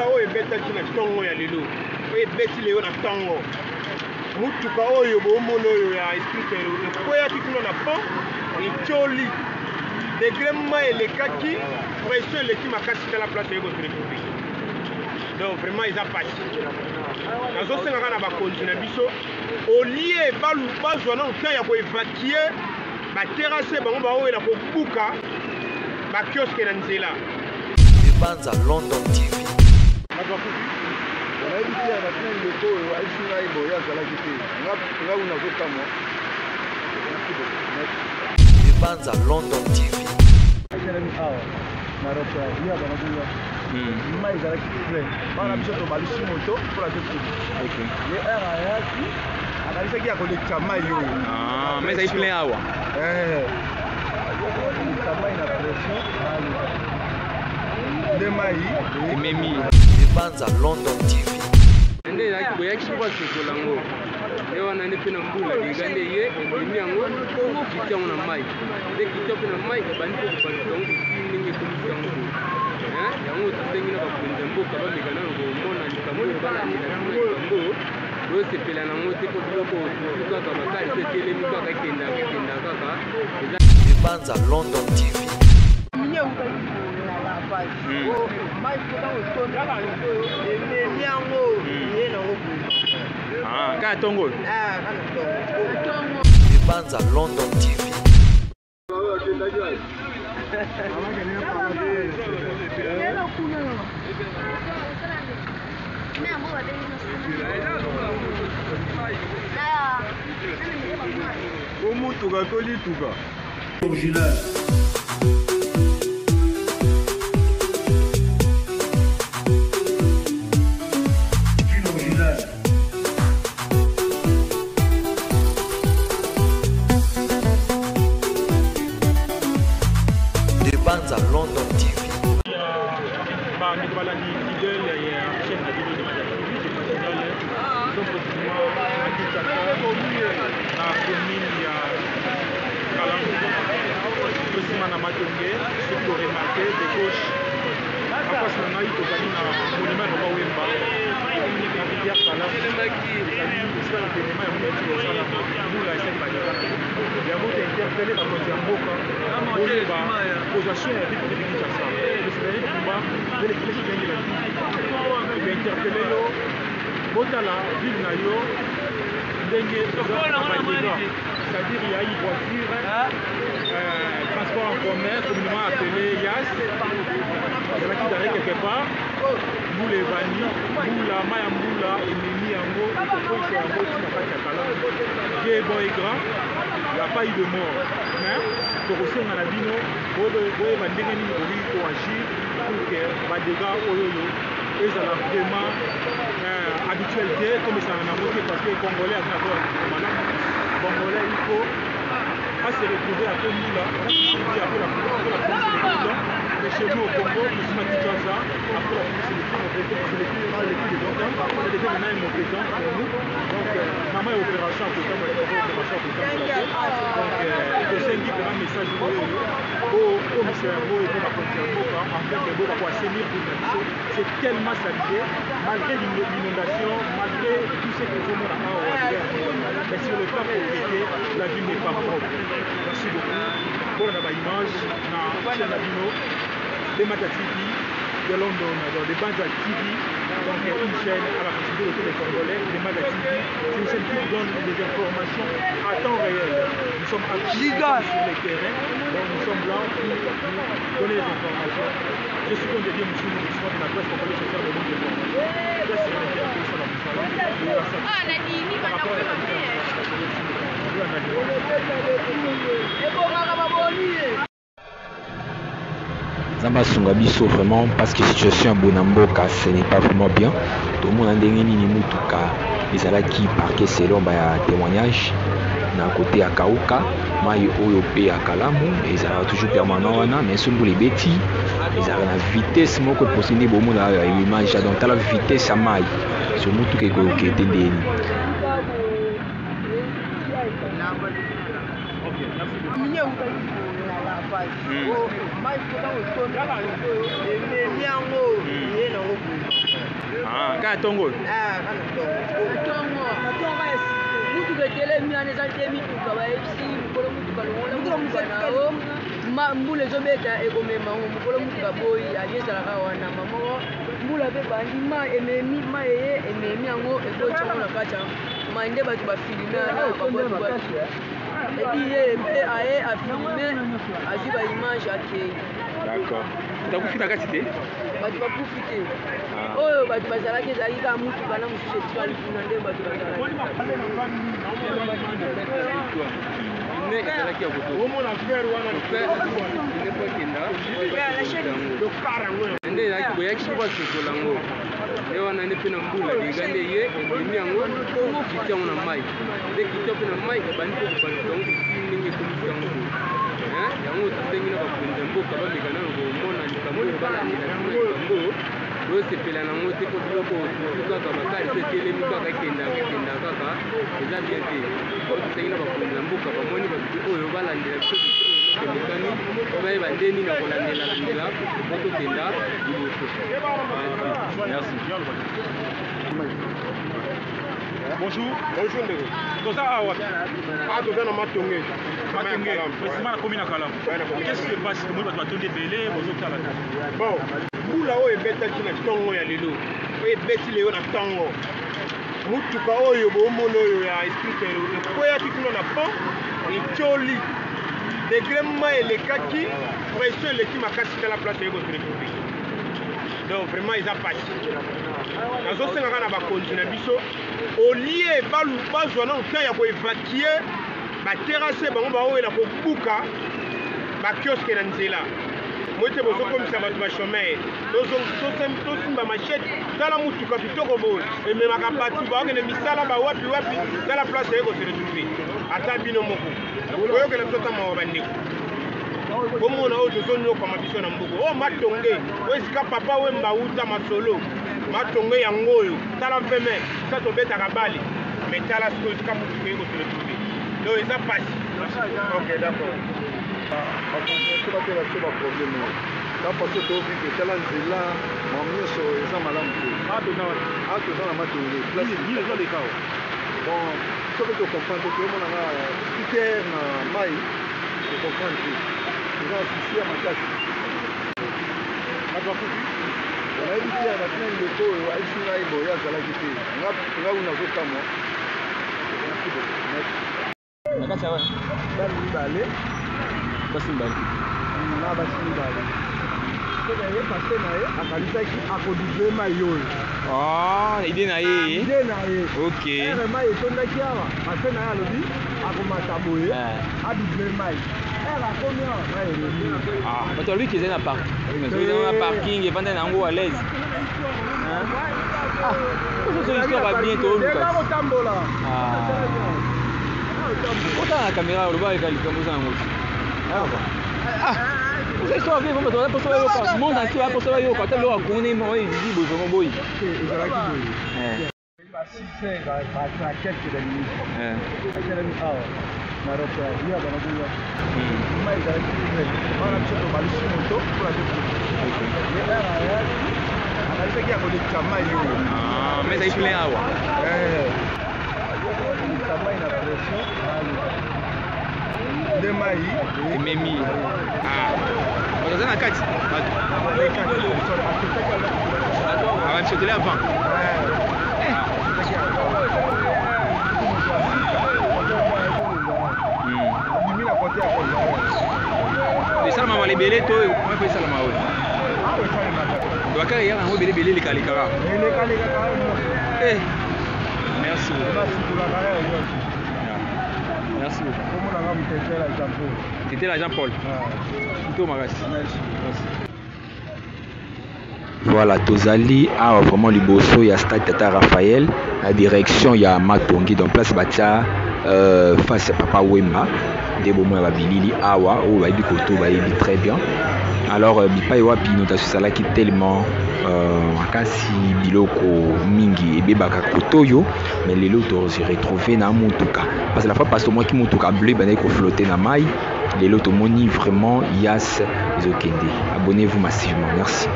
Mbula oyo ebetaki na ntongo ya lelo, oyo ebeti lelo na ntongo, motuka oyo bomona oyo ya esprit ekweyaki kuna na pont, etioli degre mai elekaki, pression eleki makasi, tala place oye kose retrouver. Donc vraiment eza pasi. Nazosenga kaka na bakonzi na biso, olie bazwa nano temps ya koevacue baterase bango baowela kobuka bakioske na nzela. Ebanza London TV. Bato bakufi nayebi te, natuna ndeko oyo ayebisi ngai boye azalaki te, nga oyo nazokamwa. Ebanza London TV. Akelami awa na restaurant ya bana kuya, mai ezalaki plein. Bana biso tobalisi moto mpona tokende. Ye heure ayaki, akanisaki ya kolekisa mai oyo. Mais ezali plein awa. Kolekisa mai na pression nde mai ememi. Ebanza London TV. Nde ezalaki boyaki mpo basokola yango nde wana nde mpe na mbula dega nde ye ememi yango, kiti yango na mai, nde kiti mpe na mai ebandi mpe kopanzisa yango tii ndenge ekomisi yango boye. Yango tosengi na bakonzi ya mboka bameka nano komona likambo oyo, balandela bino likambo oyo, tosepela nango te, mpo biloko oyo kaka bakali etelemi kaka, ekendaka ekendaka kaka eza. Ebanza London TV. Mai ememi yango, ye nango boye. Kaka ntongo oyo. Kaka ntongo. Ebanza London TV. Omutuka to lituka. Original. Original. Ebanza London TV. Bandeko balandi fidèle ya chaîne na bino Demanda TV, je président, nous sommes précisément à Kinshasa, na commune ya Kalamu, précisément na Matonge. Soki koremarquer, de gauche en face na ngai, tozali na monument ya Papa Wemba. Na rivière Kalamu ezali esika na événement ya monene kosalama. Mbula esali badégâts yango. Tointerpeller bakonzi ya mboka, boyeba kozwa soin ya ville de Kinshasa. Le citoyen Tumba, le citoyen de la ville, tointerpeller yo, botala ville na yo ndenge eza na badégâts, c'est-à-dire il y a une voiture transport en commun communément appelé YAS ezalaki garé quelque part. Mbula ebandi, mbula, mai ya mbula ememi yango, ekokweyisa yango ntina kati ya Kalamu. Dieu est bon et grand, il n'y a pas eu de mort, mais tokosenga na bino boyeba ndenge nini bokoki koagir pour que badégâts oyo oyo ezala vraiment habituel te, comme ezala nango te, parce que Congolais aza na malamu. Congolais, il faut à se retrouver après mbula, après la pluie, après la pluie c'est le beau temps. Mais chez nous au Congo, ici à Kinshasa, après la pluie c'est le plus mauvais temps, c'est le plus, c'est le plus de bon temps, ça devient maintenant un mauvais temps pour nous. Donc maman ya opération ya kotambola, opération ya kotambola te. Donc tosengi vraiment message oyo bokomisa yango epo bakonzi ya mboka afin que boka koassainir ville na biso. C'est tellement salité malgré l'inondation, malgré tout ce que ozomona awa, mais sur le plan propriété, la ville n'est pas propre. Merci beaucoup. Mpona na baimage na chaîne na bino Demata TV de London, donc de Banza TV, donc une chaîne à la proximité de tous les Congolais. Demata TV, c'est une chaîne qui vous donne des informations à temps réel. Nous sommes actifs sur les terrains, donc nous sommes là pour vous donner des informations. Je suis comme Didier Moussou, de la presse congolaise sociale de monde information. Presse sur la mosala par rapport à la Ebongaka baboni. Nzambe asunga biso vraiment, parce que situation ya boye na mboka, ce n'est pas vraiment bien. Tomona ndenge nini mutuka ezalaki parqué selon ba témoignage na côté ya Kauka. Mai oyo mpe ya Kalamu ezalaka toujours permanent wana, mais so mbula ebeti, ezalaka na vitesse moko eposi nde bomona ya image. Donc tala vitesse ya mai, so mutuka ekoyoka ete ndeni. Mai ememi yango, ye nango boye. Kaka ntongo oyo? Ah, kaka ntongo. Mutuka etelemi wana eza te mituka bayebisi mokolo mutuka longola mutuka na yo mbula ezobeta ekomema ngo mokolo mutuka boyi aye ezalaka wana mamoko mbula mpe bandi ma ememi ma eye ememi yango ekoti yango na kati ya mai nde bato bafilme wana babwakibwaki epi ye mpe aye afilme azwi baimage akei. D'accord. Takufi na kati te? Bato bakufi te. Ah. Oyo bato bazalaki ezalaki kaka motuka na mosusu etikali kuna nde bato bazalaki. Ezalaki ya kotookenda nde ezalaki boyaki mpo basokola yango nde wana nde mpe na mbula dega nde ye ememi yango kiti yango na mai nde kiti mpe na mai ebandi mpe kobaluka yango tii ndenge ekomisi yango boye. Yango tosengi na bakonzi ya mboka bameka nano komona likambo oyo, balandela bino likambo oyo tosepela nango te, mpo biloko tutu kaka bakari so etelemi kaka ekendaka ekendaka kaka eza bien te. Oyo tosengi na bakonzi ya mboka bamoni babiso oyo balandela biso biso oyo elekani mpo bayeba nde nini ya kolandela landela mpo tokenda liboso. Merci. Bonjour. Bonjour ndeko. Toza awa. Ah, toza na Matonge. Matonge, précisément na commune ya Kalamu. Qu'est-ce qui se passe? Tomoni bato batondi ebele, bozotala. Bon, mbula oyo ebetaki na ntongo ya lelo, oyo ebeti lelo na ntongo, motuka oyo bomona oyo ya esprit ekweyaki kuna na pont, etioli degre mai elekaki, pression eleki makasi, tala place oye kose retrouver. Donc vraiment eza pasi. Nazosenga kaka na bakonzi na biso, olie bazwa nano temps ya koevacue baterrasse bango baowela kobuka bakioske na nzela moi te, bozokomisa bato bachomere, tosimba machete. Tala motuka kitoko boye ememaka bato baokende misala bawapi wapi, tala place eye kose retrouver. Ata bino moko boyokela biso ata mawa, bandeko, bomona oyo tozonyokwama biso na mboka oyo Matonge, oyo esika Papa Wemba uta masolo Matonge yango oyo. Tala veme sa tobetaka bale, mais tala sikoyo esika motuka eye kose retrouver. Donc eza pasi. Ok, d'accord. Bakonzi batela biso baproblème oyo ta façon tovivre. Tala nzela, makambo nyonso eza malamu te. A toza na Matonge place. Bon, soki tocomprendre te, toyomonanga scooter na mai, tocomprendre te, toza na souci ya makasi. Bato bakufi? Nayebi te. Natina ndeko oyo ayebisi ngai boye, azalaki te. Nga oyo nazokamwa. Merci beaucoup, merci. Na kati ya wana? Bali mibale. Basi mibale. Na basi mibale. Soki aye passe na ye, akanisaki akodouble mai oyo. Ah, idée na ye. Idée na ye. Ok. Ere mai etondaki awa, passe na ye alobi akomata boye, adouble mai. Ere akomi awa, mai ememi. Ah, bato balobi eza na park, eza na parking, evanda na yango à l'aise. Ah, ozo histoire ya bien tooluka. Kotambola. Otala na caméra, oloba eka likambo oza yango. Ah, oza histoire bien, bato baza mposa bayoka, monde entier baza mposa bayoka ata biloko ya kongo ndenge moko ezili boye, vraiment boyi. Ezalaki boye, ba 6 heures ba quelques minutes, etelemi awa na rond-point ya bana boya, mai ezalaki plein. Bana biso tobalisi moto mpona tokende. Ye ere ayaki, akalisaki ya kolekisa mai oyo. Mais ezali plein awa. Kolekisa mai na pression nde mai ememi. Bato aza na kati, bato abamisotele avant. Abimi na kote ya Esalama mala ebele to mpo esalama oyo bakala eyaka yango ebele ebele, elekalekaka. Elekalekaka. Merci beaucoup. Basukolaka nyonso. Merci beaucoup. Komonanga Mutetela Jean Paul. Tetela Jean Paul, kitoko makasi. Merci. Voilà, tozali awa vraiment liboso ya stade Tata Raphaël, na direction ya Matongi, donc place batia face ya Papa Wemba nde bomona babilili awa. Oyo bayebi koto, bayebi très bien. Alors bipai wapi inondation ezalaki tellement makasi, biloko mingi ebebaka koto oyo. Mais lelo tose retrouve na motuka, parce que la fois passée tomonaki motuka bleu ebandaki koflotte na mai. Lelo tomoni vraiment yas ezokende. Abonnez-vous massivement, merci.